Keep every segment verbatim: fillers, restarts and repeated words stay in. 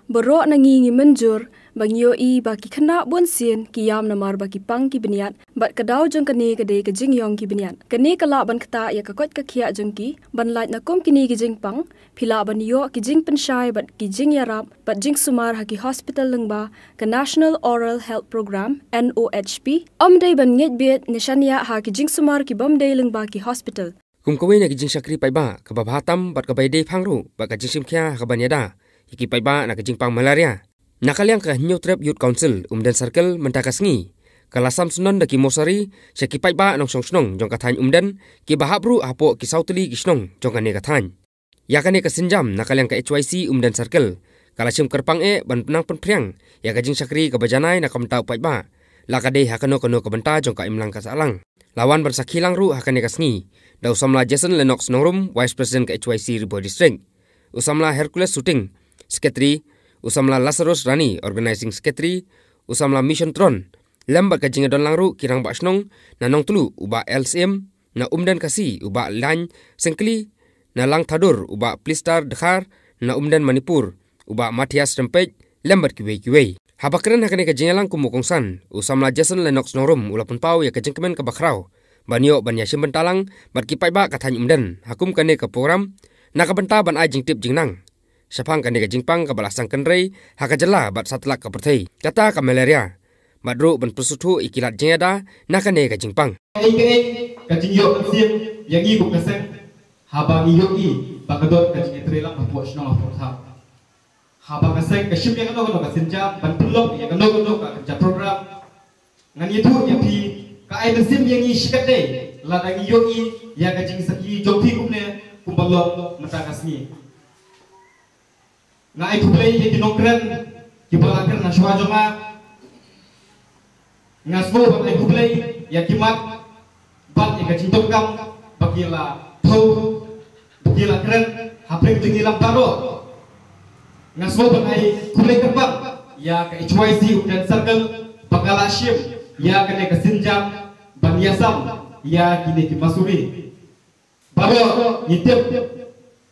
Baroh na ngi ngi mynjur ba ngi ïohi ba ki khynnah bun sien ki ïam namar ba ki pang ki bniat, bad ka daw jong kane ka dei ka jingïong ki bniat. Kane ka lah ban ktah ïa ka koit ka khiah jong ki. Ban lait na kum kine ki jingpang, phi lah ban ïoh ki jingpynshai bad ki jingïarap bad jingsumar ha ki hospital lyngba ka National Oral Health Program, N O H P. Ym dei ban ngeit beit ne shaniah ha ki jingsumar ki bym dei lyngba ki hospital. Kum kawei na ki jingshakri paidbah kaba bha tam bad kaba ïadei phang ruh bad ka jingshim khia ha kaban ïada ïa ki paidbah na ka jingpang malaria. Na ka liang ka Hynñiewtrep Youth Council Umden Circle mynta ka sngi ka la sam syndon da ki mosari sha ki paidbah nongshong shnong jong ka thaiñ Umden kiba hap ruh hapoh ki saw tylli ki shnong jong kane ka thaiñ. Ïa kane ka sienjam na ka liang ka H Y C Umden Circle ka la shim kyrpang eh ban nang pynphriang ïa ka jingshakri kaba janai na ka bynta u paidbah, la ka dei ha kano kano ka bynta jong ka imlang ka sahlang. La wan ban sakhi lang ruh ha kane ka sngi da u samla Jason Lennox Nongrum, Vice President ka H Y C Ri Bhoi District, u samla Hercules Suting, Secretary, u samla Lazarus Rani, Organizing Secretary, u samla Mission Tron, lem bad ka jingïadon lang ruh ki rangbah shnong na Nongtluh, u Bah L Syiem, na Umden Khasi, u Bah Lain Syngkli, na Langthadur, u Bah Plister Dkhar, na Umden Manipur, u Bah Mathias Rempeit, lem bad kiwei kiwei. Haba kren ha kane ka jingïalang kum u kongsan, u samla Jason Lennox Nongrum u la pynpaw ïa ka jingkmen kaba khraw ban ïoh ban ïashim bynta lang bad ki paidbah ka thaiñ Umden ha kum kane ka program na ka bynta ban ai jingtip jingnang shaphang kane ka jingpang kaba la sdang kynrei ha ka jylla bad satlak ka pyrthei, kata ka malaria, bad ruh ban pynsngewthuh ïa ki lad jingïada na kane ka jingpang. Kaei kaei ka jingïoh mynsiem ïa ngi kum ka seng haba ngi ïohi ba ka don ka jingïatreilang hapoh shnong hapoh thaw. Haba ka seng ka shim ïa kano kano ka sienjam ban pynlong ïa kano kano ka kynja program, ngan ïathuh ïa phi, ka ai mynsiem ïa ngi shikatdei lada ngi ïohi ïa ka jingsakhi jong phi kumne kumba long mynta ka sngi. Nga ai khublei ïa ki nongkren kiba la kren ha shuwa jong nga. Nga sngew ban ai khublei ïa ki mat bad ïa ka jingdonkam ba ki la thew, ba ki la kren hapdeng jong ngi lang baroh. Nga sngew ban ai khublei kyrpang ïa ka H Y C Umden Circle ba ka la shim ïa kane ka sienjam ban ïasam ïa kine ki masuri. Baroh ngi tip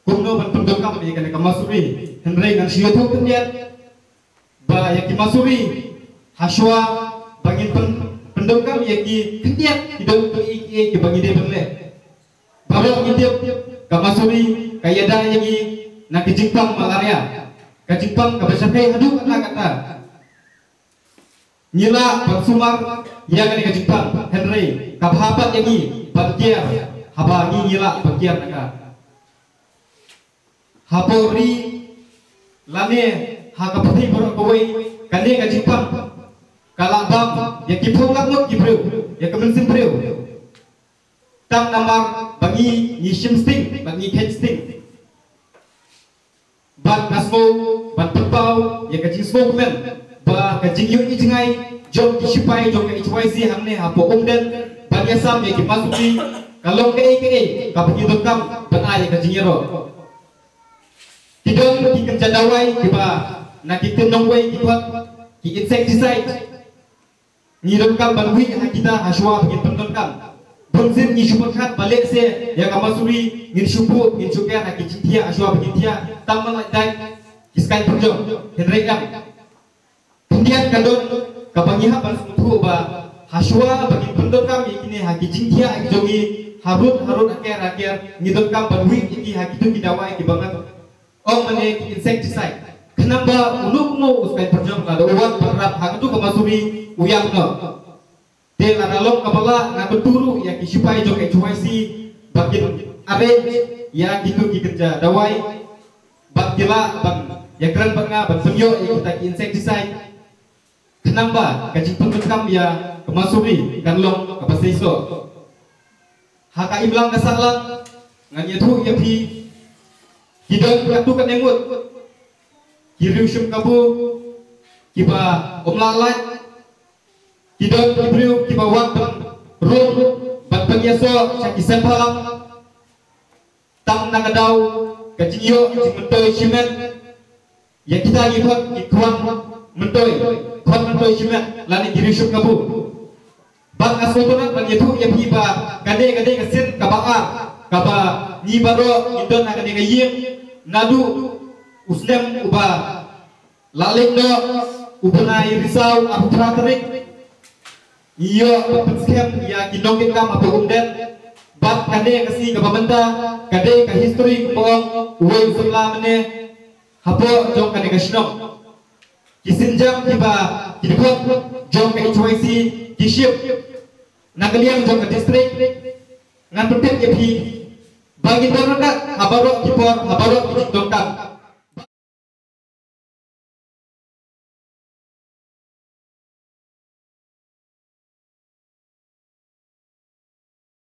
kumno ban pyndonkam ïa kane ka masuri, hynrei ngan shu ïathuh khyndiat ba ïa ki masuri ha shuwa ba ngin pyn-, pyndonkam ïa ki khyndiat ki don kiei kiei kiba ngi dei ban leh. Baroh ngi tip ka masuri ka ïada ïa ngi na ka jingpang malaria, ka jingpang kaba shakei haduh katta katta. Ngi lah ban sumar ïa kane ka jingpang, hynrei ka bha pat ïa ngi ban kiar haba ngi ngi lah ban kiar na ka. Hapoh ri lane ha ka pyrthei baroh kawei, kane ka jingpang ka la bam ïa ki phew lak ngut ki briew, ïa ka mynsiem briew. Tang namar ba ngi ngi shim sting bad ngi kheit sting. Bad nga sngew ban pynpaw ïa ka jingsngewkmen ba ka jingïohi jngai jong ki shipai jong ka H Y C hangne hapoh Umden ban ïasam ïa ki masuri ka long kaei kaei kaba ngi donkam ban ai ïa ka jingïaroh. Ki don ki kynja dawai kiba na ki ktien nongwei ki khot ki insecticide. Ngi donkam ban wih ha kita ha shuwa ba ngin pyndonkam. Bun sien ngi shu pyrkhat ba lehse ïa ka masuri ngin shu buh, ngin shu ker ha ki jingthiah ha shuwa ba ngin thiah, tang ban lait dait ki skai pynjong, hynrei em. Khyndiat ka don kaba ngi hap ban sngewthuh ba ha shuwa ba ngin pyndonkam ïa kine ha ki jingthiah jong ngi, harud harud, ha ker ha ker, ngi donkam ban wih ïa ki ha kito ki dawai kiba ngan ong mane ki insecticide. Khnang ba uno uno u skai pynjong lada u wan ban rap ha kato ka masuri u ïap noh. Te lada long kaba lah, nga kyntu ruh ïa ki shipai jong ka H Y C ba kin arrange ïa kito ki kynja dawai ba ki lah ban ïakren bad nga ban pynïoh ïa kita ki insecticide. Khnang ba ka jingpyndonkam ïa ka masuri kan long kaba seisoh. Ha ka imlang ka sahlang ngan ïathuh ïa phi, ki don katto katne ngut ki riew shim kabu kiba ym lah lait, ki don ki briew kiba wan ban rung ban pynïasoh sha ki seng bhalang. Tang na ka daw ka jingïoh jingmyntoi shimet. Ïa kita ngi khot ki khwan myntoi, khwan myntoi shimet lane ki riew shim kabu. Bad nga sngewtynnat ban ïathuh ïa phi ba kane ka dei ka sien kaba ar kaba ngi baroh ngi don ha kane ka ïing naduh u snem uba La leit noh u bnai Risaw arphew phra tarik. Ïoh ban pynskhem ïa ki nongkitkam hapoh Umden. Bad kane ka sngi kaba mynta ka dei ka history kaba ong uwei u samla mynne hapoh jong kane ka shnong. Ki sienjam kiba ki dkhot jong ka H Y C ki shim na ka liang jong ka district. Ngan pyntip ïa phi ba ngin don ryngkat ha baroh ki por, ha baroh ki jingdonkam.